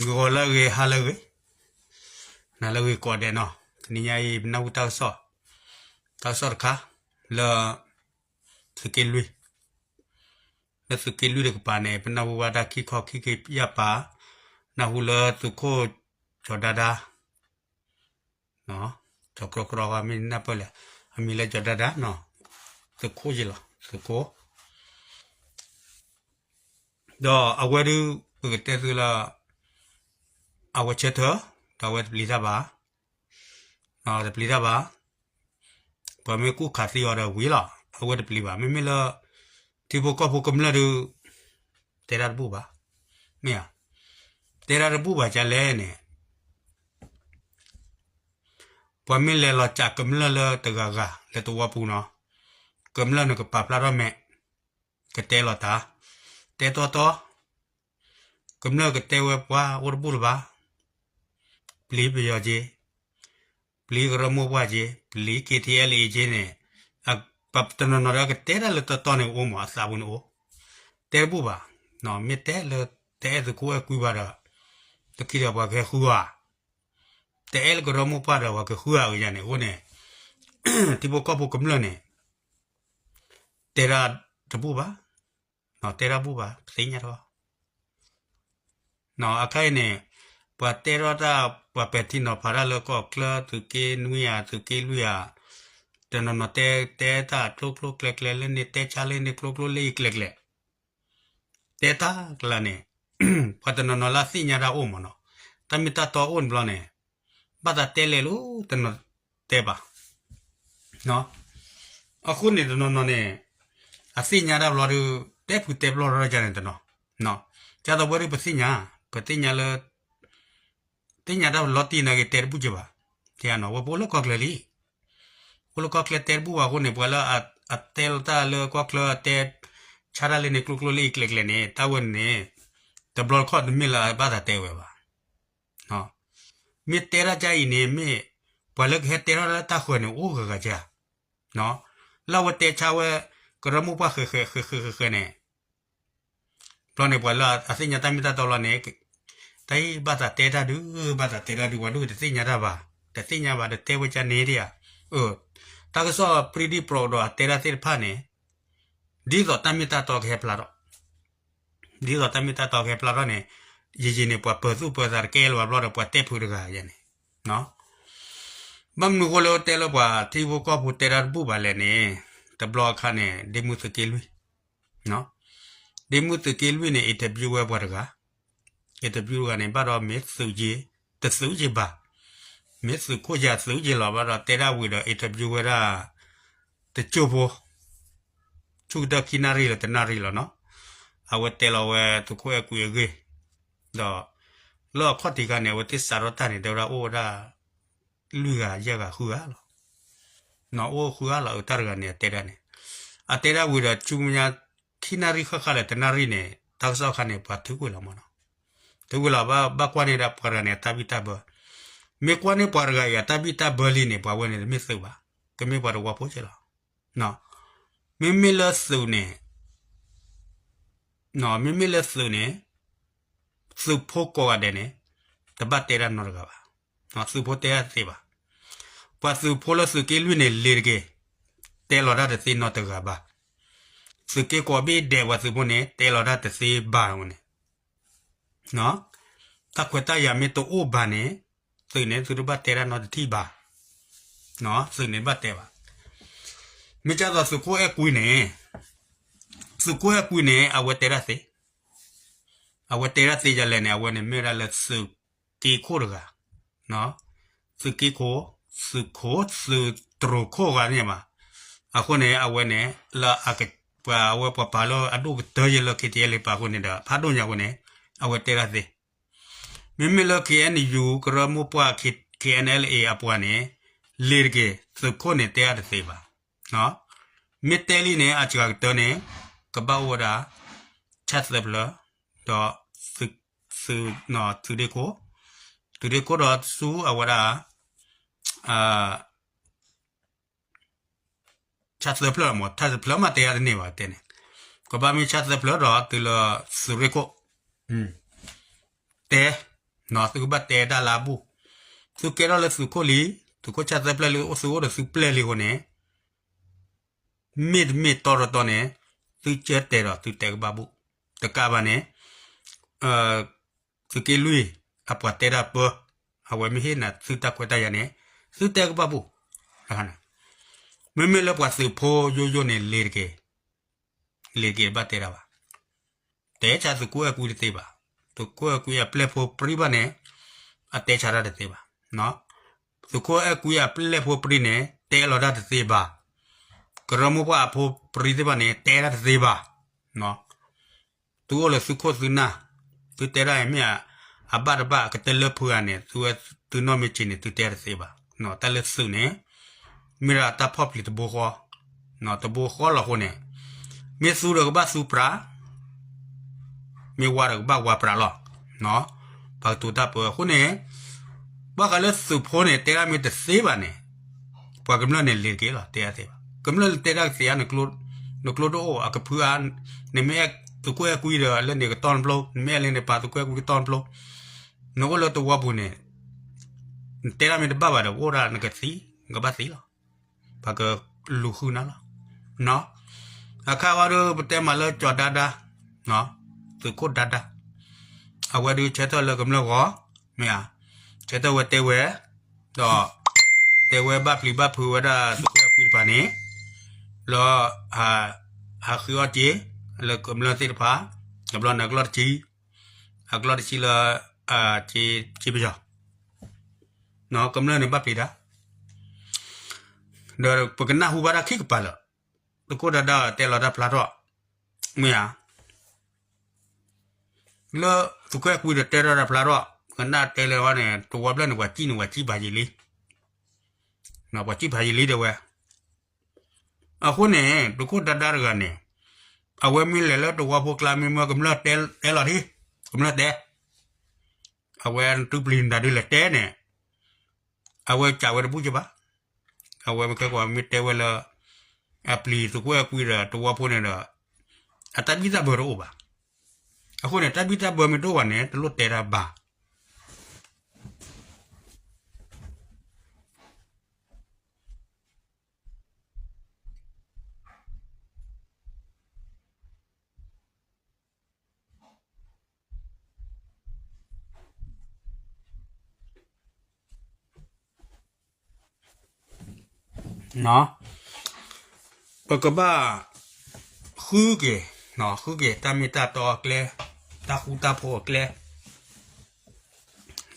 ဂီၤလၢအဂ့ၤ ဟါလၢအဂ့ၤ, နၤလၢအဂ့ၤကိးဂၤဒဲးနီၤ. တနံၤညါအံၤ ပနၢ်ဟူတၢ်ကစီၣ်, တၢ်ကစီၣ်တခါ လၢ သုးက့လွံၢ်, လၢသုးက့လွံၢ်တကပၤန့ၣ် ပနၢ်ဟူဘၣ်တၢ်ခံခီခံက့ၤယၢ်ပာ်, နၢ်ဟူလၢသုးခိၣ်ကၠီၤဒါဒါ ကၠီၤကြီကြီ မ့ၢ်နၢ်ပၢၢ်လဲၣ်, အမံၤလၢကၠီၤဒါဒါနီၤ, သုးခိၣ်ယ့ၢ်လီၤ သုးခိၣ်. ဒီးအဝဲဒုး ပကတဲသုလၢ အဝဲဆၢထၢၣ် ဒီးအဝဲတပျံၤတၢ်ဘၣ်, တပျံၤတၢ်ဘၣ်. ပှၤမ့ၢ်ကူၣ်ခးသံအီၤဒီးဝံၤလီၤ, အဝဲတပျံၤဘၣ်. မ့မ့ၢ်လၢ ထံဖိကီၢ်ဖိကမျၢၢ်ဒုး တဲတၢ်တဘူၣ်ဘၣ်, မ့ၢ်ဧါ, တဲတၢ်တဘူၣ်ဘၣ်ဒ်လဲၣ်န့ၣ် ပှၤမ့ၢ်လဲၤလီၤစးကမျၢၢ်လၢတဂၤဂၤလၢသဝီပူၤနီၤ, ကမျၢၢ်န့ၣ်ကပာ်ဖျါထီၣ်မဲာ်, ကတဲလီၤတၢ်, တဲတီတီ, ကမျၢၢ်ကတဲဝဲပှၤအိၣ်တဘူၣ်လၢၤဘၣ်, ပျံၤပယီၤက့ၤ, ပျံၤကရၢမိၢ်ပှၢ်က့ၤ, ပျံၤ KTLA က့ၤန့ၣ်, ပှၤတနီၤနီၤဒီးကတဲတၢ်လၢတီတီန့ၣ် အိၣ်မး အသးပူၤန့ၣ်အိၣ်, တဲတဘူၣ်ဘၣ်, မ့ၢ်တဲလၢ တအဲၣ်သုးခိၣ်အဲၣ်ကွံဘၣ်ဒီး တခံဒီးပှၤကဟဲဃုဧါ, တအဲၣ်လၢကရၢမိၢ်ပှၢ်ဒီးပှၤကဃုဧါ အဂ့ၢ်ယၤန့ၣ် အဃိန့ၣ် ထံဖိကီၢ်ဖိကမျၢၢ်န့ၣ် တဲတၢ်တဘူၣ်ဘၣ်, တဲတၢ်ဘူၣ်ဘၣ် ပသ့ၣ်ညါထီၣ် အခါအံၤန့ၣ် ပှၤတဲထီၣ်တၢ် ပှၤပဲာ်ထံနီၤဖးတၢ်လၢကီၢ်ချၢ သုးက့နွံဧါ သုးက့လွံၢ်ဧါ, တနီၤနီၤတဲ တဲတၢ်ကျိကျိကျဲကျဲလၢန့ၣ် တဲဆါလၢန့ၣ်ကျိကျိလၢအံၤကျဲကျဲ တဲတၢ်ကလၤန့ၣ် ပှၤတနီၤနီၤလၢအသ့ၣ်ညါတၢ်အိၣ်မးနီၤ, တၢ်မ့ၢ်တၢ်တီအိၣ်န့ၣ်ဘျီန့ၣ် ဘၣ်သးတဲလဲၣ်လိၤ တနီၤတဲဘၣ် အဃိန့ၣ်တနီၤနီၤန့ၣ် အသ့ၣ်ညါတၢ်ဘျီဒီး တဲဖုတဲပျီၢ်ထီၣ်ဒ်န့ၣ်တနီၤ, ဒ်သိးဝဲဒၣ်ပသ့ၣ်ညါ, ပသ့ၣ်ညါလၢ သ့ၣ်ညါတၢ်လီၤတံၢ်နာ်က့ၤတဲတဘူၣ်က့ၤဘၣ်, တဲနီၤ ဝဲပအိၣ်လၢကီၢ်ချၢလံ, အိၣ်လၢကီၢ်ချၢတဲတဘူၣ်ဘၣ်အဃိန့ၣ် ပှၤလၢအတဲလီၤတၢ်လၢကီၢ်ချၢ အတဲဆါတၢ်လၢန့ၣ်ကျိကျိလၢအံၤကျဲကျဲန့ၣ် တၢ်ဝဲန့ၣ် တဘျီတခီၣ်တမ့ၢ်လၢအဘၣ်သးတဲဝဲဘၣ် မ့ၢ်တဲတၢ်ကအံၤန့ၣ် မ့ၢ်ပှၤလၢကဟဲတဲထီၣ်လၢတၢ်ဃၢၤန့ၣ် အိၣ်ဂၤဂၤဧါ, လၢအဝဲတဲဆါဝဲ ကရၢမိၢ်ပှၢ်ဃဲၤဃဲၤဃဲၤဃဲၤဃဲၤဃဲၤန့ၣ် ဘျီန့ၣ် ပှၤလၢအသ့ၣ်ညါတၢ်မ့ၢ်တၢ်တီလီၤန့ၣ် တၢ်အံၤဘၣ်သးတဲတၢ်ဒုး ဘၣ်သးတဲတၢ်ဒုး ပှၤဒိၣ်တသ့ၣ်ညါတၢ်ဘၣ်, တသ့ၣ်ညါဘၣ် တတဲဝဲကန့ၣ်ဒံးဧါ, တၢ်ကစီၣ်ပြံဒံၣ်ပြီးဒီးအတဲတၢ်သ့ၣ်တဖၣ်န့ၣ် ဒ်သိးတၢ်မ့ၢ်တၢ်တီကဟဲဖျါထီၣ် ဒ်သိးတၢ်မ့ၢ်တၢ်တီကဟဲဖျါထီၣ်န့ၣ် ယံာ်ယံာ်န့ၣ် ပှၤပၢၤသူၣ်ပၢၤသးတကဲလၢၤဘၣ်ဘျီဒီး ပှၤတဲဖုးတဂၤယဲန့ၣ်, ဘၣ်မနုၤအဃိလၢတဲလၢပှၤထံဖိကီၢ်ဖိတဲတၢ်တဘူၣ်ဘၣ်လဲၣ်န့ၣ်, တဘျီအခါန့ၣ် ဒ့မုၢ်သုးက့လွံၢ်, ဒ့မုၢ်သုးက့လွံၢ်န့ၣ် interview ဝဲပှၤတဂၤ, interview တဂၤန့ၣ် ဘၣ်ဒီးမ့ၢ်သုးက့, တသုးက့ဘၣ်, မ့ၢ်သုးခိၣ်ယၤသုးက့လီၤဘၣ်ဒီး တဲဒၣ်ဝံၤဒီး interview ဝဲဒၣ် တစိၢ်ဖိ ဆူၣ်ကတၢၢ်ခံနၣ်ရံၣ်လၢတနၣ်ရံၣ်လီၤနီၤ, အဝဲတဲလီၤဝဲသုးခိၣ်အဲၣ်ကွံအဂ့ၢ်, ဒီး လၢအခီၣ်ထံးခါန့ၣ် အဝဲသ့ၣ်စးထီၣ်တၢ်န့ၣ် တဲဝဲဒၣ်အိၣ်ဝဲဒၣ် လွံၢ်ဂၤယဲၢ်ဂၤဃုဂၤလီၤ, အိၣ်ဃုဂၤလီၤ အတၢ်တဂၤန့ၣ် အတဲဒၣ်န့ၣ်, အတဲဒၣ်ဝံၤဒီး ဆူမဲာ်ညါ ခံနၣ်ရံၣ်ဃၣ်ဃၣ်လၢတနၣ်ရံၣ်န့ၣ် တၢ်ကစီၣ်ခါန့ၣ် ပှၤထုးကွံာ်လီၤမးနီၤ, ထုးကွံာ်လီၤ ဘၣ်ကွၢ်န့ၢ်ဒၣ်ပှၤတဂၤန့ၣ် အတၢ်ဘံၣ်တၢ်ဘၢ, မ့ၢ်ကွၢ်န့ၢ်ပှၤတဂၤအံၤ အတၢ်ဘံၣ်တၢ်ဘၢလံန့ၣ် ပှၤဝဲန့ၣ်တမ့ၢ်သုးဘၣ်, ကမ့ၢ်ပှၤတဝီဖိက့လီၤ, မ့မ့ၢ်လၢသုးန့ၣ် မ့မ့ၢ်လၢသုးန့ၣ် သုးဖိကိးဂၤဒဲးန့ၣ် တဘၣ်တဲတၢ်နီတဂၤဘၣ်, သုးဖိတဲတၢ်တသ့ဘၣ်, ပှၤသုးဖိလၢသုးက့လွံၢ်န့ၣ် လ့ၤတက့ၢ်, တဲလီၤတၢ်တသ့နီတဂၤဘၣ်, သုးက့ကိးဘ့ၣ်ဒဲးပှၤသုးဖိန့ၣ် တဲလီၤတၢ်တသ့ဘၣ်ဝဲန့ၣ် တၢ်ခွဲးတၢ်ယာ်မ့ၢ်တအိၣ်ဘၣ်န့ၣ် သုးန့ၣ် သုတဘၣ်တဲတၢ်နီတထံၣ်ဘၣ်, သုးန့ၣ်ဘၣ်တဲဘၣ်, မ့ၢ်ကသိးသုးခိၣ်အဲၣ်ကွံန့ၣ် သုးခိၣ်အဲၣ်ကွံန့ၣ် အဝဲတဲတၢ်သ့, အဝဲတဲတၢ်သ့ဒ်လဲၣ်န့ၣ် အဝဲန့ၣ်မ့ၢ်ဝဲဒၣ်လၢသုးက့ခိၣ်တဂၤ, သုးက့ခိၣ်, သုးခိၣ်, သုးတြိၤခိၣ်ဂၤန့ၣ်ဘၣ်, အဃိန့ၣ် အဝဲန့ၣ် လၢ ပှၤအဝဲပှၤပာ်လၢအဒိၣ်ကတၢၢ်ယဲၢ်လၢ KTLA ပာ်အဃိန့ၣ်ဒီး ဖးဒိၣ်ညါအဃိန့ၣ် အဝဲတဲတၢ်သ့, မ့မ့ၢ်လၢ KNU ကရၢမိၢ်ပှၢ် KNLA အပှၤန့ၣ် လ့ၤတက့ၢ် သုးခိၣ်န့ၣ်တဲအါတသ့ဘၣ်, မ့ၢ်တဲလံန့ၣ် အစှၤကတၢၢ်န့ၣ် ကဘၣ်အိၣ်ဝဲဒၣ် ဆၣ်သၢဖျၢၣ် ဒီး သုးဒ့ခိၣ်, သုးဒ့ခိၣ်ဒီးဆူအဝဲဒၣ် ဆၣ်သၢဖျၢၣ်မး ဆၣ်သၢဖျၢၣ်မးတဲအါတန့ၢ်ဘၣ်တဲန့ၣ်, ကဘၣ်မ့ၢ်ဆၣ်သၢဖျၢၣ်ဒီးတုၤလၢသုးရ့ၣ်ခိၣ်, တဲ သုကဘၣ်တဲတၢ်လၢအဘူၣ်, သုကဲထီၣ်လၢသုးခိၣ်လံ, သုးခိၣ်ဆၣ်သၢဖျၢၣ်လံ အိၣ်သုအိၣ်ဒီးသုပျဲၢ်လံအဃိန့ၣ် မ့ၢ်တမ့ၢ်တီတီတီန့ၣ် သုကၢတဲာ်ဒီးသုတဲကဘၣ်ဘူၣ်, တကးဘၣ်န့ၣ် သုးက့လွံၢ်အပှၤတဲတၢ်ပၢ, အဝဲမ့ၢ်ဟ့ၣ်နၤသုတၢ်ခွဲးတၢ်ယာ်န့ၣ် သုတဲကဘၣ်ဘူၣ်, မ့မ့ၢ်လၢပှၤသုးဖိယိယိန့ၣ် လ့ၤတက့ၢ်, လ့ၤတက့ၢ် တဘၣ်တဲတၢ်ဘၣ်. တဲဆါသုးခိၣ်အဲၣ်ကွံတသ့ဘၣ်. သုးခိၣ်အဲၣ်ကွံအပျဲၢ်ဖိပြံဘၣ်န့ၣ် အတဲဆါတၢ်တသ့ဘၣ်. သုးခိၣ်အဲၣ်ကွံအပျဲၢ်ဖိပြံန့ၣ် တဲလီၤတၢ်တသ့ဘၣ်. ကရၢမိၢ်ပှၢ်အဖိပြံသ့ၣ်တဖၣ်န့ၣ် တဲတၢ်တသ့ဘၣ်. သုအိၣ်လၢသုခိၣ်သုနၢ်, သုတဲတၢ်အံၤမ့ၢ်အဘၣ်တဘၣ် ကတၢၢ်လၢဖုဂၤန့ၣ် သုဝဲသုနီၢ်မ့ၢ်ဆံးန့ၣ် သုတဲတသ့ဘၣ်. တၢ်လၢသုးန့ၣ် မ့ၢ်ဒၣ်တၢ်ဖီၣ်ပျံၤတဘိဃီ, တဘိဃီလီၤအဃိန့ၣ် မ့ၢ်သူဒီးကဘၣ်သူပြး, မ့ၢ်ဝါဒီးကဘၣ်ဝါပြးလီၤ. ပှၤကတိၤတၢ်ပၢအဃိန့ၣ် ဘၣ်ဃးလၢသုးဖိန့ၣ် တဲတၢ်မ့ၢ်တသ့ဘၣ်န့ၣ် ပှၤကမျၢၢ်န့ၣ်လ့ၤတက့ၢ်လီၤ, တဲတၢ်သ့ဘၣ်. ကမျၢၢ်တဲတၢ်ကသ့ဧါ, နကျိတအိၣ်, အကဖုဧါ, နမ့ၢ်အဲၣ်သုးခိၣ်အဲၣ်ကွံဒီး လၢန့ၣ်ကတီၢ်နဖျိ, နမ့ၢ်အဲၣ်လၢန့ၣ်ပာ်သုးခိၣ်အဲၣ်ကွံကတီၢ်နဖျိ, နအိၣ်လၢသဝီပူၤန့ၣ် နတဲတၢ်မ့ၢ်တဘၣ်ဘၣ်ဒီး အိၣ်ဒၣ်နကသံ, နကဘၣ်သံလီၤ. ပှၤကလူၤဃုနၤလီၤ. အခါဝဲဒၣ်ပတဲမးလၢကၠီၤဒါဒါ, သုးခိၣ်ဒါဒါ, အဝဲဒၣ်ဆၢထၢၣ်လၢကမျၢၢ်ဂီၢ်, မ့ၢ်ဧါ, ဆၢထၢၣ်ဝဲတဲဝဲ, ဒီး တဲဝဲဘၣ်ပျံၤဘၣ်ဖုးဝဲဒၣ်သုးခိၣ်အဲၣ်ကွံတဖၣ်န့ၣ်, လၢ ဟးဃ့အီၣ်က့ၤ လၢကမျၢၢ်သ့ၣ်တဖၣ်, တဘျီန့ၣ်အကလီၢ်တဆံ, အကလီၢ်တဆံလၢ က့ပယီၤ, ကမျၢၢ်န့ၣ်ဘၣ်ပျံၤတၢ် ဒီးပကနၢ်ဟူဘၣ်တၢ်ခံကပၤလၢာ်, သုးခိၣ်ဒါဒါတဲလီၤတၢ်ဖျါထီၣ်, မ့ၢ်ဧါ, လၢသုးခိၣ်အဲၣ်ကွံဒီးတဲထီၣ်တၢ်ဖျါထီၣ်, ကနၣ်တဲလၢၤဝဲန့ၣ် တဝီဖျၢၣ်န့ၣ် ပှၤစံၣ်န့ၣ် ပှၤစံၣ်ဖးယံာ်လံ, ပှၤစံၣ်ဖးယံာ်လံတဲဝဲ. အဃိန့ၣ် သုးခိၣ်ဒါဒါတဂၤန့ၣ် အဝဲမ့ၢ်လဲၤလၢတဝီဖိကျါ မ့ၢ်မၢကမျၢၢ်တဲလီၤဒ်, ကမျၢၢ်တဲ အဝဲသုပျံၤနတၢ်ဒ်လဲၣ်တဲန့ၣ်, အဝဲကးဝဲတဘူၣ်က့ဘၣ်. အဝဲမ့ၢ်ကဲကွၢ်မ့ၢ်တဲဝဲလၢ အပျံၤသုးခိၣ်အဲၣ်ကွံဒီးတဝီဖိန့ၣ်ဒီး အတၢ်ဘံၣ်တၢ်ဘၢတအိၣ်ဘၣ်. အဃိန့ၣ် တၢ်ဘံၣ်တၢ်ဘၢမ့ၢ်တအိၣ်ဘၣ်န့ၣ် တလိၣ်တဲတၢ်ဘၣ်. ပကဘၣ်ဃုက့ၤ, ဃုက့ၤတၢ်မ့ၢ်တၢ်တီအကျဲ, တၢ်ဃူတၢ်ဖိးအကျဲ,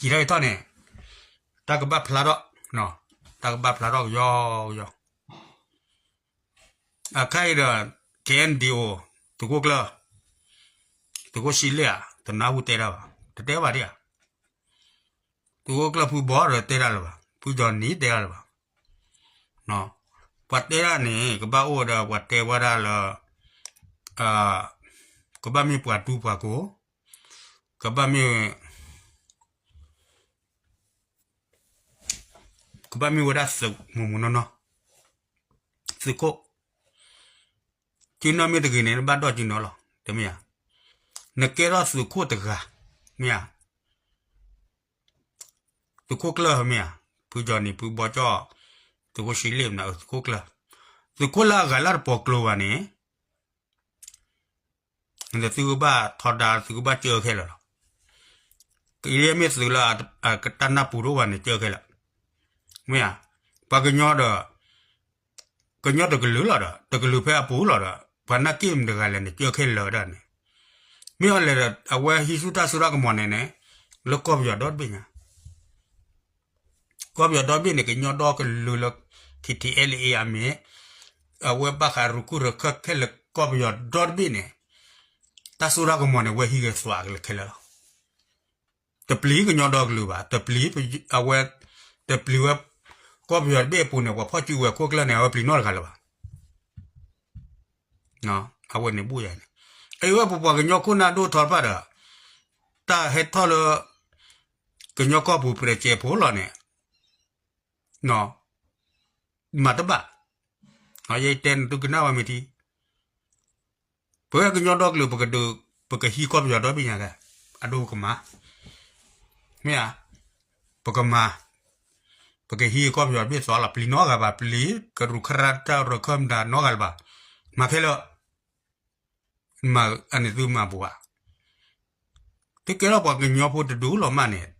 ယံာ်ထီၣ်ယံာ်ထီၣ်န့ၣ် တၢ်ကဘၣ်ဖျါထီၣ်, တၢ်ကဘၣ်ဖျါထီၣ်ကယီကယီ. အခါအံၤဒီး KNDO သုးခိၣ်ကျၢၢ်, သုးခိၣ်ဆံလ့ၣ်ဧါ, တနၢ်ဟူတဲတၢ်ဘၣ်, တတဲဘၣ်ဒံးဧါ. သုးခိၣ်ကျၢၢ်ဖုဘီဒီးတဲတၢ်လၢၤဘၣ်, ဖုကၠီၤနံၤတဲတၢ်လၢၤဘၣ်. ပှၤတဲတၢ်န့ၣ် ကဘၣ်အိၣ်ဒီးပှၤတဲဝဲဒၣ်လၢ ကဘၣ်မ့ၢ်ပှၤတူပှၤကိၢ်, ကဘၣ်မ့ၢ် ကဘၣ်မ့ၢ်ဝဲဒၣ်သုးမုၢ်မုၢ်နီၢ်နီၢ်, သုးခိၣ်, စုနီၢ်မ့ၢ်တဂ့ၤန့ၣ် နဘၣ်ဒိၣ်စုနီၢ်လီၤ, တမ့ၢ်ဧါ. နကဲထီၣ်သုးခိၣ်တဂၤ, မ့ၢ်ဧါ. သုးခိၣ်ကျၢၢ်မ့ၢ်ဧါ, ဖုကၠီၤနံၤ ဖုဘီကၠီၣ်, သုးခိၣ်ဆံလ့ၣ်မနုၤ သုးခိၣ်ကျၢၢ်, သုးခိၣ်လၢအဂၤလၢတပီၤကျိၤဘၣ်န့ၣ် သုကဘၣ်ထီဒါ သုကဘၣ်ကၢခဲလၢာ်လီၤ. ကယဲၢ်မ့ၢ်သုးလၢအတၢ်နၢ်ပူၤတအိၣ်ဘၣ်န့ၣ် ကၢခဲလၢာ်, မ့ၢ်ဧါ. ပှၤကညီဒီး ကညီတကလုာ်လီၤဒီး တကလုာ်ဖဲအပူၤလီၤဒီး ပှၤနာ်က့ၢ်မတဂၤလဲၣ်န့ၣ် ကၢခဲလၢာ်ဒၣ်န့ၣ်, မ့ၢ်အီၤလဲၣ်ဒီး အဝဲဟံးဆူၣ်တၢ်စိတၢ်ကမီၤန့ၣ်န့ၣ် လၢကီၢ်ပယီၤဒီတဘ့ၣ်ညါ ကီၢ်ပယီၤဒီဘ့ၣ်န့ၣ် ကညီဒီကလုာ်လၢ K T L A အမ့ၢ် အဝဲဘၣ်ဃးရူၤကူၣ်ရူၤခၢၣ်ခဲလၢာ် ကီၢ်ပယီၤဒီတဘ့ၣ်န့ၣ် တၢ်စိတၢ်ကမီၤန့ၣ် ဝဲဟံးဂဲၤသွးကလဲာ်ခဲလၢာ်လီၤ. တပျံၤကညီဒီကလုာ်ဘၣ်, တပျံၤအဝဲ, တပျံၤဝဲ ကီၢ်ပယီၤတဘ့ၣ်အပူၤန့ၣ် ပှၤဖီၣ်စုကဝဲၤခိၣ်ကျၢၢ်န့ၣ် အဝဲပျံၤနီတဂၤလၢၤဘၣ်. အဝဲန့ၣ်ဘူၣ်ယၤန့ၣ်, အဝဲပပှၤကညီခိၣ်နၢ်ဒိၣ်ထီတဖၣ်ဒီး တၢ်ဟဲထီၣ်လၢ ကညီကီၢ်ပူၤ ပြဲးစဲးဖိလီၤန့ၣ် မၤတဘၣ်, ယတဲနသုကနၣ်ဝဲမ့ၢ်ထံ, ပဝဲကညီဒီကလုာ် ပကဒုး ပကဟံးကီၢ်ပယီၤဒီဘ့ၣ်ညါကဲ, အဒိပကမၤ, မ့ၢ်ဧါ, ပကမၤ, ပကဟံးကီၢ်ပယီၤတဘ့ၣ်သီလီၤ, ပျံၤနီတဂၤဘၣ်, ပျံၤကရူၢ်ကရၢတၢ်ရၢၢ်ခၢၣ်မတၤနီတဂၤလၢၤဘၣ်, မၤခဲလၢာ်, မၤအန့ၣ်သုမၤဘူးဧါ, သုကဲထီၣ်ပှၤကညီဖိတဒူၣ်လီၤမးန့ၣ်,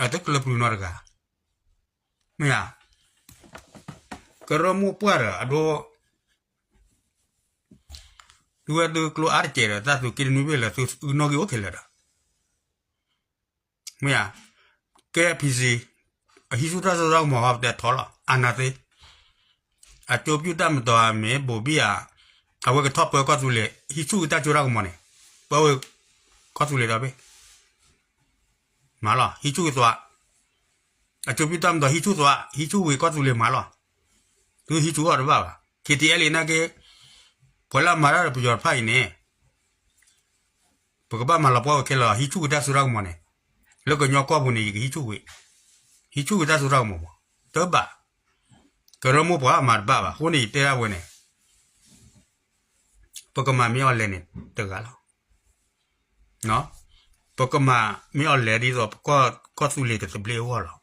အတကလၢပျုၤနီတဂၤ, မ့ၢ်ဧါ, ကရၢမိၢ်ပှၢ်ဒီးအဒိ သုဝဲသုကျိအါတကဲးဒီး တၢ်သုးက့တနွံဘ့ၣ်လၢသုအုနီၣ်ဂံၢ်အိၣ်ခဲလၢာ်ဒီး, မ့ၢ်ဧါ, ကဲ ဖံစံ, အဟံးဆူၣ်တၢ်စိတၢ်ကမီၤဟီ ပတဲထီလီၤ အနၢ်သ့, အကၠိပျုၢ်တၢ်မတီၤဧါ မ့ၢ်ဘိၣ်ဘံၣ်ဧါ, အဝဲကထီၣ်ပၢကီၢ်သူလ့ၤ ဟံးဆူၣ်က့ၤတၢ်စိတၢ်ကမီၤန့ၣ်, ပၢဝဲကီၢ်သူလ့ၤဒီဘ့ၣ် မၤလီၤ ဟံးဆူၣ်က့ၤသွး, အကၠိပျုၢ်တၢ်မတီၤဟံးဆူၣ်သွး ဟံးဆူၣ်ဝံၤကီၢ်သူလ့ၤမၤလီၤ, သုဟံးဆူၣ်အီၤတဘၣ်ဘၣ် ခ့တံအဲလ့နာ်က့, ပှၤလၢအမၤတၢ်ဒီးပယီၤတဖၣ်အံၤန့ၣ် ပကဘၣ်မၤလီၤပှီၢ်ဝဲခဲလၢာ် ဟံးဆူၣ်က့ၤတၢ်စိတၢ်ကမီၤန့ၣ်, လၢကညီကီၢ်ပူၤန့ၣ် ယကဟံးဆူၣ်ဝံၤ, ဟံးဆူၣ်က့ၤတၢ်စိတၢ်ကမီၤမး, တဘၣ်, ကရၢမိၢ်ပှၢ်မၤတဘၣ်ဘၣ် အဃိန့ၣ်ယတဲဒၣ်ဝဲန့ၣ်, ပကမၤမ့ၢ်အီၤလဲၤန့ၣ်တဂၤလီၤ, ပကမၤမ့ၢ်အီၤလဲၤဒ်သိးပကီၢ်သူလ့ၤကသဘျ့အဂီၢ်လီ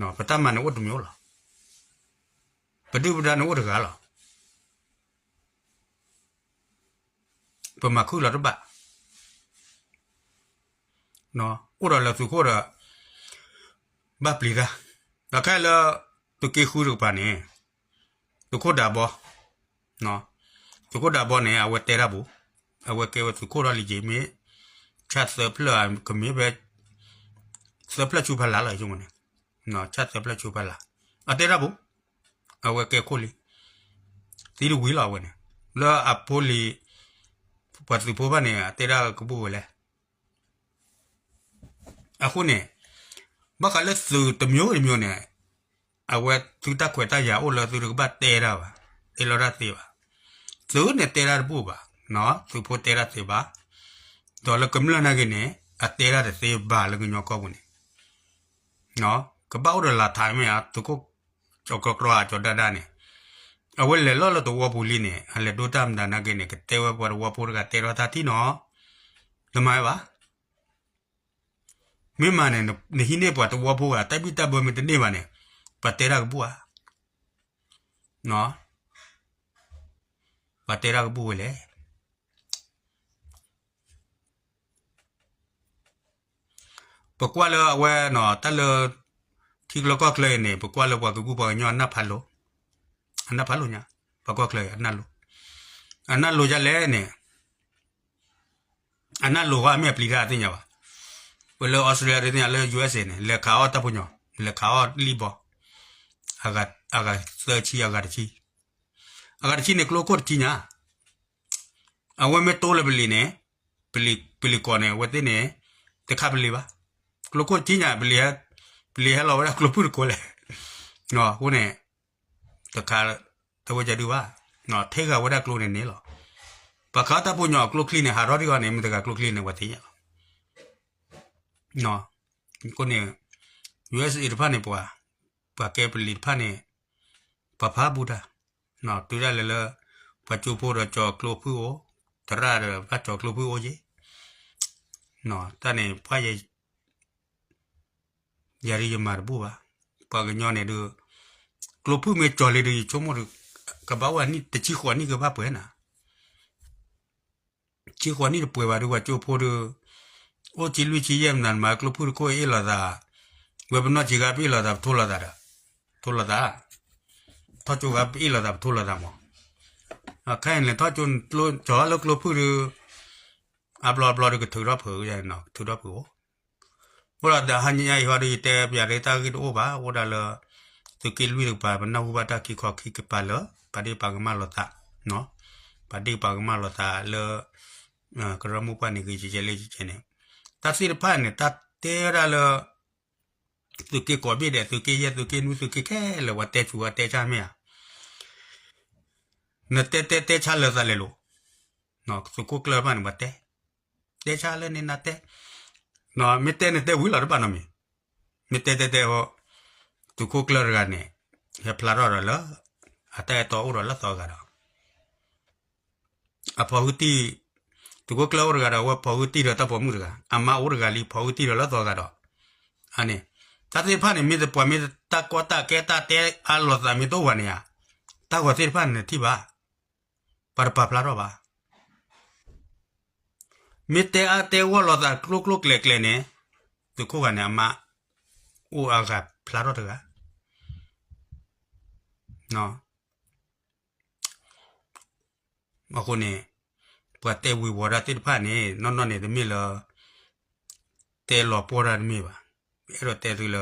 ၤ, ပတၢ်မၤန့ၣ်အိၣ်တမံၤလီၤ, ပဒုၣ်ပဒါန့ၣ်အိၣ်တဂၤလီၤ ပမၤခုၣ်လီၤတဘၣ်, အိၣ်ဒီးလၢသုးခိၣ်ဒီး ဘၣ်ပျံၤတၢ်, ဒီးခဲလၢ သုးက့ဃုတကပၤန့ၣ်, သုးခိၣ်ဒးဘီ, သုးခိၣ်ဒးဘီန့ၣ် အဝဲတဲတၢ်ပူၤ, အဝဲကဲဝဲသုးခိၣ်ထီၣ်လံက့ၤမ့ၢ်, ဆၣ်သၢဖျၢၣ်ကမ့ၢ်ဖဲ, သၢဖျၢၣ်ဆူဖီလာ်လီၤ ယဆိကမိၣ်န့ၣ်, ဆၣ်သၢဖျၢၣ်ဆူဖီလာ်, အတဲတၢ်ပူၤ, အဝဲကဲခိၣ်လံ, သံတဝံၤလီၤအဝဲန့ၣ်, လၢအဖိလံၤ, ပှၤသုးဖိဘၣ်န့ၣ် အတဲတၢ်ကဘူၣ်ဝဲလဲၣ် အဃိန့ၣ်, ဘၣ်ဃးလၢသုးတမျိုးတမျိုးန့ၣ်, အဝဲသုတၢ်ခွဲးတၢ်ယာ်အိၣ်လၢသုတကဘၣ်တဲတၢ်ဘၣ်, တဲလီၤတၢ်သ့ဘၣ်, သုးန့ၣ်တဲတၢ်တဘူၣ်ဘၣ်, သုးဖိတဲတၢ်သ့ဘၣ်, ဒီးလၢကမျၢၢ်နာ်က့န့ၣ် အတဲတၢ်တသ့ဘၣ်လၢကညီကီၢ်ပူၤန့ၣ်, ကဘၣ်အိၣ်ဒီးလၢထးမ့ၢ်ဧါ သုးခိၣ်, ကီကီကီအကၠီၤဒၣ်ဒၣ်န့ၣ်, အဝဲလဲၤလီၤလၢသဝီပူၤလံန့ၣ် အလဲၤဒိတၢ်မတၤနာ်က့န့ၣ် ကတဲဝဲပှၤသဝီဖိတဂၤတဲထီၣ်တၢ်ထံၣ်နီၤ, လၢမၤဝဲဘၣ် မ့ၢ်မၤန့ၣ် နဟံးန့ၢ်ပှၤသဝီဖိဂၤ တၢ်ဘံၣ်တၢ်ဘၢမ့ၢ်တန့ၢ်ဘၣ်န့ၣ်, ပှၤတဲတၢ်ကဘူၣ်ဧါ, ပှၤတဲတၢ်ကဘူၣ်ဝဲလဲၣ်. ပကွၢ်လၢအဝဲ တၢ်လၢ ထံကျိကီၢ်ချၢအံၤန့ၣ် ပကွၢ်လၢပှၤကကူပှၤကညီအနၢ်ဖးလိၤ, အနၢ်ဖးလိၤညါ, ပှၤကီၢ်ချၢအံၤ အနၢ်လိၤ, အနၢ်လိၤဒ်လဲၣ်န့ၣ် အနၢ်လိၤဂီၢ်မ့ၢ်အပျံၤတၢ်သ့ၣ်ညါဘၣ်. ပလၢ Australia သ့ၣ်ညါလၢ ယူအက်စ့န့ၣ် လဲၤခးအီၣ်တၢ်ဖိညီ, လဲၤခးအီၣ်လံၣ်ဘီ, အဂၤသၢဆံ အဂၤတဆံ, အဂၤတဆံန့ၣ် ကျိခိၣ်တဆံညါ, အဝဲမ့ၢ်တိလၢပလံၤန့ၣ်, ပလံၤကီးန့ၣ် အဝဲသ့ၣ်န့ၣ် တခးပလံၤဘၣ်. ကျိခိၣ်တဆံညါ, ပလံၤဟဲလီၤဝဲဒၣ်ကျိဖုၣ်တကိးလဲၣ်. အဃိန့ၣ် တခးတဝဲကဒုဘၣ်, ထဲဂၤဝဲဒၣ်ကျိန့ၣ်န့ၣ်လီၤ. ပှၤခးအီၣ်တၢ်ဖိညီအကျိချံန့ၣ် ဟးထီၣ်ဒံးအီၤန့ၣ် မတၤဂၤကျိချံန့ၣ် ပှၤသ့ၣ်ညါလီၤ. အဃိန့ၣ် ယူအက်စ့ တဖၣ်န့ၣ် ပှၤ, ပှၤကဲပလံၤတဖၣ်န့ၣ် ပှၤဖးဘူးတၢ်, တုၤဒၣ်လဲာ်လၢ ပှၤကၠိဖိဒီးကၠီၤကျိဖုၣ်အိၣ်, သရၣ်ဒီးဘၣ်ကၠီၤကျိဖုၣ်အိၣ်က့ၤ, တၢ်န့ၣ် ပှၤယဲ ယၤဒုးယမၤတဘူၣ်ဘၣ်. ပှၤကညီန့ၣ်ဒုး ကျိဖုၣ်မ့ၢ်ကၠီၤလံဒုး ယဆိကမိၣ်ဒုး ကဘၣ်အိၣ်နံၣ်တဆံဃိးနံၣ်ကဘၣ်ပှဲၤနၤ, ဆံဃိးနံၣ်တပှဲၤဘၣ်ဒုး ပှၤကၠိဖိဒုး အိၣ်ဆံလွံၢ်ဆံယဲၢ်မနၤ နမၤကျိဖုၣ်တခိၣ်အ့ၣ်လိာ်သး, ဝဲပနီၢ်ဆံးဂၤပအ့ၣ်လိာ်သး ပထိလိာ်သးဒီး, ထိလိာ်သး, ထီၣ်ကၠိဂၤပအ့ၣ်လိာ်သး ပထိလိာ်သးမး. ခဲအံၤန့ၣ် ထီၣ်ကၠိ ကၠီၤလၢကျိဖုၣ်ဒုး အဘျီအဘျီဒုးကထုးထီၣ်ဖုး, ကထုးထီၣ်ဖုးအိၣ်, အိၣ်ဒီးတဟါညါအံၤဟီဒုး ယတဲပျးဒုးတၢ်ဂ့ၢ်တအိၣ်ဘၣ်, အိၣ်ဒၣ်လၢ သုးက့လွံၢ်တကပၤ ပနၢ်ဟူဘၣ်တၢ်ခံခီခံကပၤလၢ ပာ်ဒ့ၣ်ပာ်ကမၣ်လိာ်သး, ပာ်ဒ့ၣ်ပာ်ကမၣ်လိာ်သးလၢ ကရၢမိၢ်ပှၢ်န့ၣ်ဂ့ၤ ကဲကဲလၢကဲကဲန့ၣ်, တၢ်သ့ၣ်တဖၣ်န့ၣ် တၢ်တဲဝဲဒၣ်လၢ သုးက့ကိးဘ့ၣ်ဒဲး သုးက့ယဲၢ် သုးက့နွံ သုးက့ခဲလၢာ် ပှၤတဲဆူး ပှၤတဲဆါမ့ၢ်ဧါ, နတဲတဲတဲဆါလၢသးလဲၤလိာ်, သုးခိၣ်ကျၢၢ်တဖၣ်န့ၣ် ပှၤတဲ, တဲဆါလၢန့ၣ်နတဲ, မ့ၢ်တဲန့ၣ်တဲဝံၤလီၤတဘၣ်နီတမံၤ, မ့ၢ်တဲတဲတဲဟီ, သုးခိၣ်ကျၢၢ်တဂၤန့ၣ် ဟဲဖျါထီၣ်ဒီးလၢ အတၢ်အဲၣ်တီအိၣ်ဒီးလၢသီဂၤဒီး အဖီဟုတံၢ် သုးခိၣ်ကျၢၢ်အိၣ်တဂၤဒီး အဝဲဖီၣ်ဂုၢ်တံၢ်ဒီးတၢ်ပိာ်မုၣ်တဂၤ, အမါအိၣ်တဂၤလံ ဖီၣ်ဂုၢ်တံၢ်ဒီးလၢအသီတဂၤဒီး, အန့ၣ်, တၢ်သ့ၣ်တဖၣ်န့ၣ် မ့ၢ်တပှၤမ့ၢ်တၢ်ကီတၢ်ခဲတၢ်တဲအါလိာ်သးမ့ၢ်တအိၣ်ဘၣ်န့ၣ်ဧါ, တၢ်ဂီၤသ့ၣ်တဖၣ်န့ၣ်ထံၣ်ဘၣ်, ပှၤတပာ်ဖျါထီၣ်ဘၣ်. မ့ၢ်တဲအါတဲဂီၢ်လိာ်သးကျိကျိကျဲကျဲန့ၣ်, သုးခိၣ်ဂၤန့ၣ် အမါအိၣ်အဂၤဖျါထီၣ်တဂၤ အဃိန့ၣ်, ပှၤတဲဝ့ၤဝီၤတၢ်သ့ၣ်တဖၣ်န့ၣ် နီၢ်နီၢ်န့ၣ်တမ့ၢ်လၢ တဲလီၤပှီၢ်တၢ်တမ့ၢ်ဘၣ်. အဲၣ်ဒိးတဲသုလၢ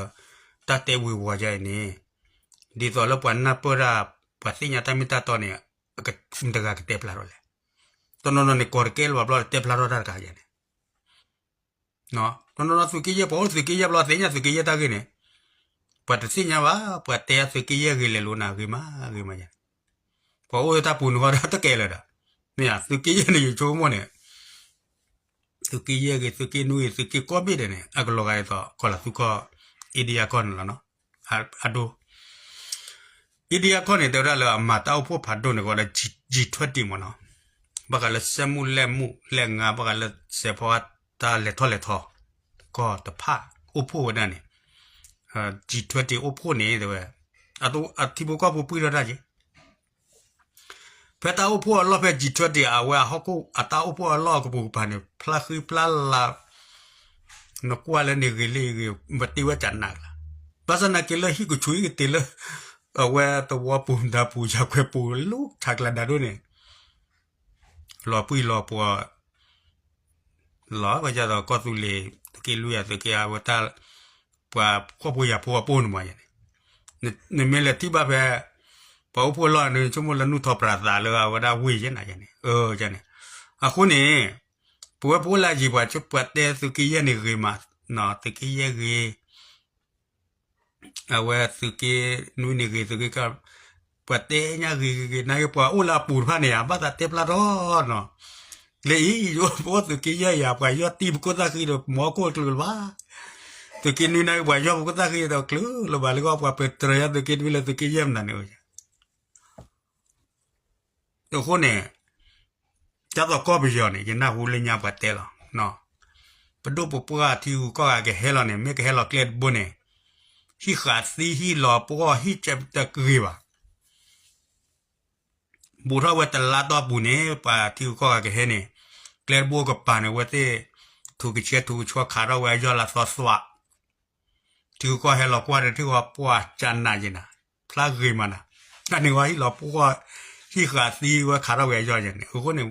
တၢ်တဲဝ့ၤဝီၤယါအံၤန့ၣ်, ဒ်သိးလၢပှၤနၢ်ပၢၢ်တၢ် ပှၤသ့ၣ်ညါတၢ်မ့ၢ်တၢ်တီန့ၣ်, မတၤတဂၤကတဲဖျါထီၣ်လဲၣ်. တနီၤနီၤန့ၣ် ကိးတကဲလၢၤဘၣ်ဘျီ တဲဖျါထီၣ်တၢ်တဂၤယါန့ၣ် တနီၤနီၤသုးက့ယဲၢ် ပှၤအိၣ်သုးက့ယဲၢ်ဘျီသ့ၣ်ညါသုးက့ယဲၢ်တၢ်ဂ့ၢ်န့ၣ်, ပှၤတသ့ၣ်ညါဘၣ် ပှၤတဲသုးက့ယဲၢ်ဂ့ၤလဲၤလိာ်နၤဂ့ၤမးဂ့ၤမးယါန့ၣ်, ပှၤအိၣ်တၢ်ပူၤန့ၣ်ဃီဒီးတကဲလၢၤဒီး, မ့ၢ်ဧါ သုးက့ယဲၢ်န့ၣ်ယဆိကမိၣ်န့ၣ် သုးက့ယဲၢ်ဂ့ၤ သုးက့နွံဂ့ၤ သုးက့ကိးဘ့ၣ်ဒဲးန့ၣ် အကလီၤဂာ်ဒ်သိး ကီၢ်လၤသူကီၢ် India ကီၢ်န့ၣ်လီၤနီၤ, အဒိ India ကီၢ်န့ၣ် တဲဝဲဒၣ်လၢအမၤတၢ်အိၣ်ဖှိၣ်ဖးဒိၣ်န့ၣ် ကီးဒီး G twenty မ့ၢ်နီၤ, ဘၣ်ဃးလၢစက်မှုလက်မှုလက်ငါး ဘၣ်ဃးလၢစဲးဖီတၢ်လဲၤထီၣ်လဲၤထီ ကီၢ်တဖၣ်အိၣ်ဖှိၣ်ဝဲဒၣ်န့ၣ်, G twenty အိၣ်ဖှိၣ်န့ၣ် တဲဝဲ, အထံဖိကီၢ်ဖိပှံၢ်ထီၣ်တၢ်က့ ဖဲတၢ်အိၣ်ဖှိၣ်အလီၢ်ဖဲ G twenty အဝဲအဟီၣ်ခိၣ် အတၢ်အိၣ်ဖှိၣ်အလီၢ်အကပူၤကပၤန့ၣ် ဖျါဃံဖျါလၤ, နကွၢ်လၢန့ၣ်ဂ့ၤလၢအဂ့ၤ ပတ့ဝဲကနးကလါ, ဘၣ်ဆၣ်နာ်က့လၢဟံၣ်ကဆူၣ်ဟံၣ်ကတ့ၢ်လၢ အဝဲသဝီပူၤမတၤပူၤ ယၤကွဲၤပူၤ လူၤဆးကျးဒၣ်ဒိၣ်န့ၣ် လီၤပှံၢ်လီၤပှီၤ လီၤ ပှၤကသိးကီၢ်သူလ့ၤ သုးက့လွံၢ်အသုးက့အဝဲတၢ် ပှၤဖှီၣ်ဖိယာ်ဖိအပိၢ်န့ၣ်မးယဲန့ၣ်, နမ့ၢ်လဲၤထံၣ်ဘၣ်ဖဲ ပှၤအိၣ်ဖှိၣ်အလီၢ်န့ၣ် ဆိကမိၣ်လၢနူၢ်ထီၣ်ပြးသးလၢအဝဲဒၣ်ဝ့ၢ်ယဲနၤယဲန့ၣ်, န့ၣ်, အဃိန့ၣ် ပဝဲပအိၣ်လၢအယံၤပှၤ ပှၤတဲသုးက့ယဲၢ်န့ၣ်ဂ့ၤမး, သုးက့ယဲၢ်ဂ့ၤ အဝဲသုးက့နွံန့ၣ်ဂ့ၤ သုးက့ကီၢ် ပှၤတဲညါဂ့ၤဂ့ၤဂ့ၤ နာ်က့ပှၤအိၣ်လၢအပူၤတဖၣ်န့ၣ်ဧါ ဘၣ်သးတဲဖျါထီၣ်နီၤ, လၢအံၤ ယအိၣ်ပအိၣ်သုးက့ယဲၢ်ယၤ ပှၤယီၢ်တံၢ်ပခိၣ်သၣ်ဃံဒီး မၤခိၣ်ကျၢၤလၢၤဘၣ်, သုးက့နွံနာ်က့ ပှၤယီၢ်ပခိၣ်သၣ်ဃံဒီးကျၢၤလၢၤဘၣ် လၢကီၢ်ပှၤပတြၢၤယါသုးက့နွံလၢသုးက့ယဲၢ်မနုၤန့ၣ် အဃိန့ၣ် ဒ်သိးကီၢ်ပယီၤန့ၣ် ယနၢ်ဟူလၢညါပှၤတဲလီၤ, ပဒိၣ်ပပှၢ်ထံဂုၤကီၢ်ဂၤကဟဲလီၤန့ၣ် မ့ၢ်ကဟဲလီၤကျဲတဘိန့ၣ် ဟံၣ်ဃာ်သံဟံၣ်လီၤပှီၢ်ဟံၣ်ကဲတဂ့ၤဘၣ်, ဘူးထီၣ်ဝဲတလါတီၢ်ပူၤန့ၣ် ပှၤထံဂုၤကီၢ်ဂၤကဟဲန့ၣ် ကျဲတဘိကပၤန့ၣ် အဝဲသ့ၣ် ထူးကဆှဲထူးကဆှီခးထီၣ်ဝဲအယီၢ်လၢအသီသွး ထံဂုၤကီၢ်ဟဲလီၤကွၢ်ဒီးထံဂုၤကီၢ်ပှၢ်ကနးယဲနၤ, ဖျါဂ့ၤမးနၤ, တၢ်န့ၣ်ဝဲဟံၣ်လီၤပှီၢ် ဟံၣ်ဃာ်သံဝဲခးထီၣ်ဝဲအယီၢ်ယဲန့ၣ် အဃိန့ၣ်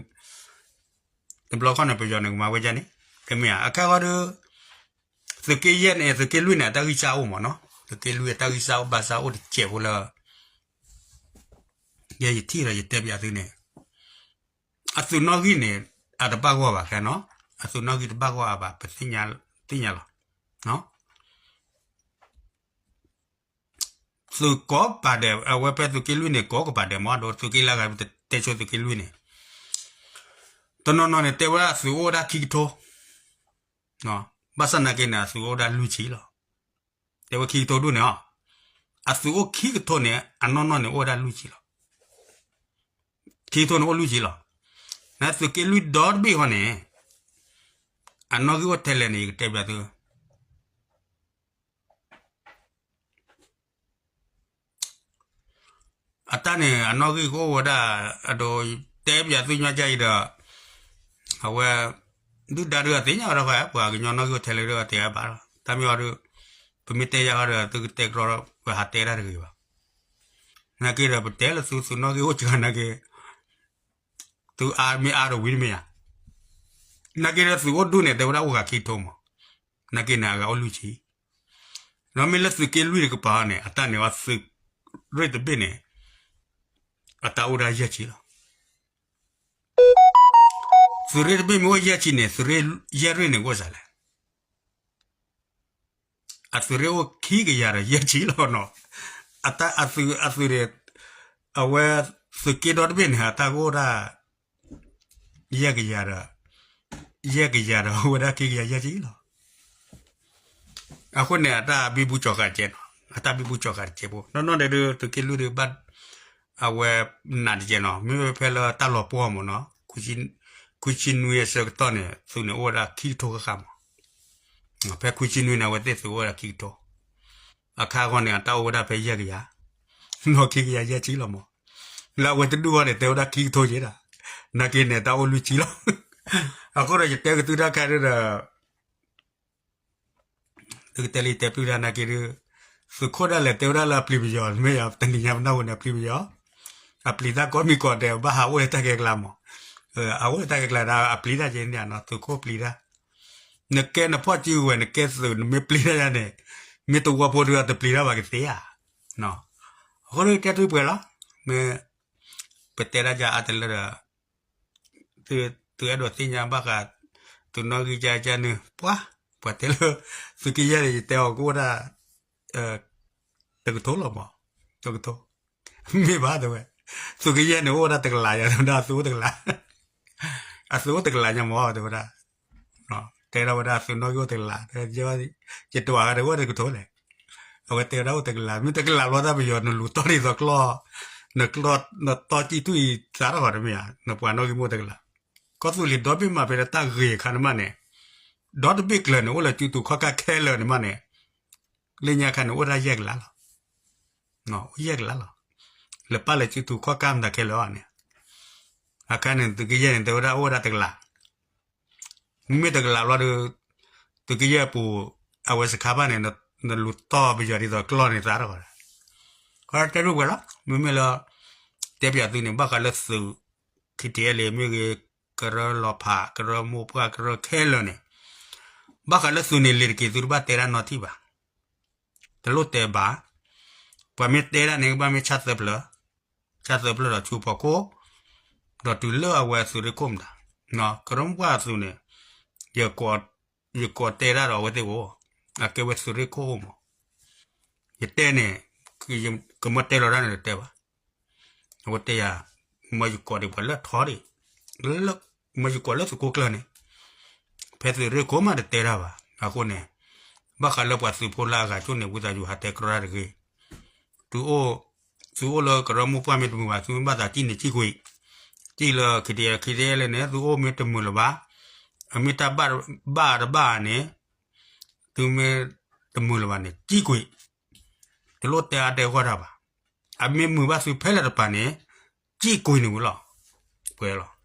တဘျီခီန့ၣ် ပယီၤန့ၣ်ကမၤဝဲဒ်န့ၣ်, တမ့ၢ်ဧါ, အခါဃီဒီး သုးက့ယဲၢ်န့ၣ် သုးက့လွံၢ်န့ၣ် အတၢ်ဂံၢ်စၢ်အိၣ်မးနီၤ, သုးက့လွံၢ်အတၢ်ဂံၢ်စၢ်အိၣ်ဘၣ်စၢ်အိၣ်တစဲးဖိလၢ ယဲယထံၣ်ဒီးယတဲပျးသုန့ၣ်, အသုးနီၣ်ဂံၢ်န့ၣ် အတဘၣ်ဂီၢ်ဘၣ်ခဲနီၤ, အသုးနီၣ်ဂံၢ်တဘၣ်ဂီၢ်အဘၣ် ပသ့ၣ်ညါလီၤ, သုးကိးပၤဒဲး အဝဲဖဲသုးက့လွံၢ်န့ၣ် ကိးကပၤဒဲးမး ဒီးသုးက့လၢဂၤ တဲဆိသုးက့လွံၢ်န့ၣ် တနီၤနီၤန့ၣ် တဲဝဲဒၣ်သုးအိၣ်ဝဲဒၣ်ခံကထိ, ဘၣ်ဆၣ်နာ်က့န့ၣ် အသုးအိၣ်ဝဲဒၣ်လွံၢ်ဆံလီၤ, တဲဝဲခံကထိဒိၣ်န့ၣ်, အသုးအိၣ်ခံကထိန့ၣ် အနီၢ်နီၢ်န့ၣ်အိၣ်ဝဲဒၣ်လွံၢ်ဆံလီၤ, ခံကထိန့ၣ်အိၣ်လွံၢ်ဆံလီၤ, နသုးက့လွံၢ်ဒီတဘ့ၣ်ဃီန့ၣ် အနီၣ်ဂံၢ်အိၣ်ထဲလဲၣ်န့ၣ် ယကတဲပျးသု အတၢ်န့ၣ် အနီၣ်ဂံၢ်ကအိၣ်ဝဲဒၣ်, အဒိ တဲပျးသုညီကအံၤဒီး, အဝဲ ဒုၣ်ဒါဒုးအသ့ၣ်ညါဝဲဒၣ်ဃီ ပှၤကညီနီၣ်ဂံၢ်အိၣ်ထဲလဲၣ်ဒီးအတဲဘၣ်လီၤ, တၢ်မ့ၢ်အီၤဒီး ပမ့ၢ်တဲယါဃီဒီး သုကတဲကရီပဟးတဲတၢ်တဂ့ၤဘၣ်, နာ်က့ဒီးပတဲလၢသုသုးနီၣ်ဂံၢ်အိၣ်စှၤနာ်က့ သုအါမ့ၢ်အါဒီးဝံၤတမ့ၢ်ဧါ, နာ်က့ဒီးသုးအိၣ်ဒူၣ်န့ၣ် တဲဝဲဒၣ်အိၣ်ဂၤခံကထိမး, နာ်က့န့ၣ် အဂၤအိၣ်လွံၢ်ဆံ, ဒီးမ့ၢ်လၢသုးက့လွံၢ်တကပၤန့ၣ် အတၢ်န့ၣ်အီၤသုးရ့ၣ်တဘ့ၣ်န့ၣ် အတၢ်အိၣ်ဒၣ်ယဲၢ်ဆံလီၤ, သုးရ့ၣ်တဘ့ၣ်မ့ၢ်အိၣ်ယဲၢ်ဆံန့ၣ် သုးရ့ၣ်ယဲၢ်ရ့ၣ်န့ၣ်ကအိၣ်စှၤလဲၣ် အသုးရ့ၣ်အိၣ်ခံကယၤဒီးယဲၢ်ဆံလီၤနီၤ, အတၢ်အသုးအသုးန့ၣ်, အဝဲသုးက့ဒီတဘ့ၣ်န့ၣ် အတၢ်ကအိၣ်ဒၣ် ယဲၢ်ကယၤဒီး, ယဲၢ်ကယၤဒီး အိၣ်ဝဲဒၣ်ခံကယၤယဲၢ်ဆံလီၤ, အဃိန့ၣ် အတၢ်ဘံဘူကၠီၤဃာ်တကဲနီၤ, အတၢ်ဘံဘူကၠီၤဃာ်တကဲဖိ နီၢ်နီၢ်ဒဲးဒုး သုးက့လွံၢ်ဒုးဘၣ် အဝဲနးတကဲနီၤ, မ့ၢ်ဖဲလၢတၢ်လီၤပှီၢ်မးနီၤ, ခူၣ်ဆံ ခွံဆံနွံအဆၢကတီၢ်န့ၣ် သုးန့ၣ်အိၣ်ဝဲဒၣ်ခံကထိဃၣ်ဃၣ်မး, ဖဲခွံဆံနွံန့ၣ် အဝဲသ့ၣ်သုးအိၣ်ဝဲဒၣ်ခံကထိ, အခါအဂီၢ်န့ၣ် အတၢ်အိၣ်ဝဲဒၣ်ဖဲယဲၢ်ကယၤ, နီၢ်ခံကယၤယဲၢ်ဆံလီၤမး, လၢအဝဲတဒူၣ်အဂီၢ်န့ၣ် တဲဝဲဒၣ်ခံကထိက့ဒၣ်, နာ်က့န့ၣ် တၢ်အိၣ်လွံၢ်ဆံလီၤ, အဃိဒီးယတဲကသုတၢ်ခါဒီး သုကတဲလၢယတဲပျုၢ်တၢ်နာ်က့ဒီး, သုးခိၣ်ဒၣ်လဲာ်တဲဝဲဒၣ်လၢအပျံၤပယီၤ မ့ၢ်ယၤ တနံၤညါပနၢ်ဟူန့ၣ် အပျံၤပယီၤ, အပျံၤတၢ်ကိးမံၤကိးဒဲး ဘၣ်ဟးအိၣ်လၢတၢ်ကဲကျါမး, အအိၣ်လၢတၢ်ကဲကျါဒၣ် အပျံၤတၢ်ကဲန့ၣ်နီၤ သုးခိၣ်ပျံၤတၢ်, နကဲနဖီၣ်စုကဝဲၤ နကဲသုး နမ့ၢ်ပျံၤတၢ်ယါန့ၣ်, မ့ၢ်တဝီဖိဒီးအတပျံၤတၢ်ဘၣ်ကသ့ဧါ, အဃိဒီးတဲထွံၣ်ပှဲၤလီၤ, မ့ၢ် ပတဲဒၣ်ယါအါတလၢဒီး သုအဲၣ်ဒိးသ့ၣ်ညါဘၣ်ဃး သုးနီၣ်ဂံၢ်ယါယါန့ၣ် ပှၤ ပှၤတဲလၢ သုးကယဲၢ်န့ၣ် ယတဲအီၤကအိၣ်ဒၣ် တကထိလီၤမး, တကထိ, မ့ၢ်ဘၣ်တဲဝဲ, သုးကယဲၢ်န့ၣ် အိၣ်ဝဲဒၣ်တကလးယါ တဲဝဲဒၣ်သုးအိၣ်တကလး, အသုးအိၣ်တကလးညါမး တဲဝဲဒၣ် တဲဒၣ်ဝဲဒၣ်သုးနီၣ်ဂံၢ်အိၣ်တကလး, ယတဝၤဂၤဒီးအိၣ်တကထိလဲၣ်, အဝဲတဲဝဲဒၣ်အိၣ်တကလး, မ့ၢ်တကလးဘျီတၢ်ပယီၤ နလူၤတီၢ်ဒ်သိးကျီၢ်, နကျီၢ် နတီၢ်ကံၢ်ထူၣ်အံၤသးထီၣ်ဃီတမ့ၢ်ဧါ, နပှၤနီၣ်ဂံၢ်မိၢ်တကလး, ကီၢ်သူလ့ၤဒီဘ့ၣ်မးဖဲလၢတၢ်ဂ့ၤအခါန့ၣ်မးန့ၣ်, ဒီတဘ့ၣ်ကျၢၤန့ၣ် အိၣ်လၢစုတူၤခီၣ်ကၢ်ခဲလၢာ်န့ၣ်မးန့ၣ်, လၢညါခါန့ၣ် အိၣ်ဒၣ်ယဲၢ်ကလးလီၤ, အိၣ်ယဲၢ်ကလးလီၤ, လၢပၢ်လၢစုတူၤခီၣ်ကၢ်မတၤခဲလၢာ်အီၤန့ၣ်, အခါန့ၣ် သုးကယဲၢ်န့ၣ် တဲဝဲဒၣ်အိၣ်ဝဲဒၣ်တကလး မ့မ့ၢ်တကလးဘျီဒီး သုးကယဲၢ်ပူၤ အဝဲစခါဘၣ်န့ၣ် နလူၤတီၢ်ပယီၤဒ်သိးကျီၢ်န့ၣ်သးထီၣ်ဃီဒီး, ခီတဲဒိၣ်ပှဲၤလီၤ, မ့မ့ၢ်လၢ တဲပၠးသုန့ၣ် ဘၣ်ဃးလၢသုး ခံထံအဲလ့မ့ၢ်ဂ့ၤ, ကရၢလီၤဖး ကရၢမိၢ်ပှၢ် ကရၢခဲလၢာ်န့ၣ်, ဘၣ်ဃးလၢသုးန့ၣ် လ့ၤတက့ၤ သုတဘၣ်တဲဒၣ်နီတထံၣ်ဘၣ်, တလိၣ်တဲဘၣ်, ပှၤမ့ၢ်တဲဒၣ်န့ၣ် ကဘၣ်မ့ၢ်ဆၣ်သၢဖျၢၣ်, ဆၣ်သၢဖျၢၣ်ဒီးဆူဖီခိၣ်, ဒီးတုၤလၢအဝဲအသုးရ့ၣ်ခိၣ်မတၤ, ကရၢမိၢ်ပှၢ်အသုးန့ၣ်, ယကိးတဲဒၣ်ဒီးအဝဲသ့ၣ်အိၣ်, အကဲဝဲသုးရ့ၣ်ခိၣ်အိၣ်မး, ယတဲန့ၣ်, ကမ့ၢ်တဲလီၤတၢ်န့ၣ်တတဲဘၣ်, အဝဲတဲယၤ, မၢယကိးဒံးပှၤလၢထီဒံး, မၢယကိးလၢသုးခိၣ်ကျၢၢ်န့ၣ်, ဖဲသုးရ့ၣ်ခိၣ်မးတတဲတၢ်ဘၣ်, အဃိန့ၣ်, ဘၣ်ဃးလၢပှၤသုးဖိလၢအဂၤကၠိၣ်န့ၣ် ဝံသးစူၤဟးတဲကြၢးတဂ့ၤ, သုအိၣ်, သုအိၣ်လၢကရၢမိၢ်ပှၢ်မ့ၢ်တမုာ်ဘၣ် သုမ့ၢ်ဘၣ်သးစံၣ်န့ၣ်စံၣ်ကွံာ်, စံၣ်လၢ ခံထံအဲလ့ ခံထံအဲလ့န့ၣ် သုအိၣ်မ့ၢ်တမုာ်လၢၤဘၣ်, အမ့ၢ်တၢ်ဘၣ်တဘၣ်န့ၣ်, သုမ့ၢ်တမုာ်လၢၤဘၣ်န့ၣ် စံၣ်ကွံာ်, တလိၣ်တဲအါတဲဂီၢ်တၢ်ဘၣ်, အမ့ၢ်မုာ်ဘၣ်သုဖဲလဲၣ်တပၤန့ၣ်, စံၣ်ကွံာ်န့ၣ်ဝံၤလီၤ, ပှဲၤလီၤ,